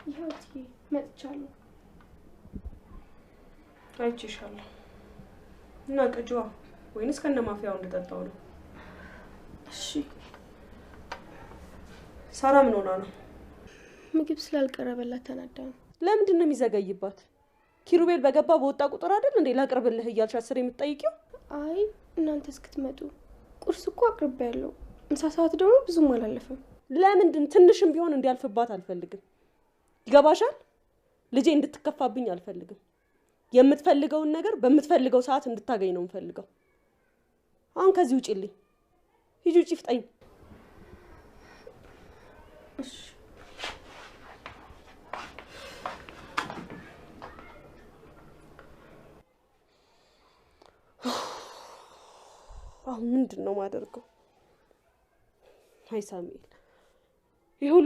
ይኸው እትዬ መጥቻለሁ። አይቼሻለሁ። እና ቅጂዋ ወይንስ ከነ ማፊያው እንደጠጣው ነው? እሺ። ሳራ ምን ሆና ነው? ምግብ ስላልቀረበላት ተናዳ ነው። ለምንድን ነው የሚዘገይባት? ኪሩቤል በገባ በወጣ ቁጥር አይደል እንዴ ላቅርብልህ እያልሽ አስሬ የምትጠይቂው? አይ እናንተ እስክትመጡ ቁርስ እኮ አቅርቤያለሁ። ምሳ ሰዓት ደግሞ ብዙም አላለፈም። ለምንድን ትንሽም ቢሆን እንዲያልፍባት አልፈልግም። ይገባሻል? ልጄ እንድትከፋብኝ አልፈልግም። የምትፈልገውን ነገር በምትፈልገው ሰዓት እንድታገኝ ነው የምፈልገው። አሁን ከዚህ ውጪልኝ። ሂጂ ውጪ፣ ፍጠኝ። እሺ። አሁን ምንድን ነው የማደርገው? አይ ሳሙኤል፣ ይሄ ሁሉ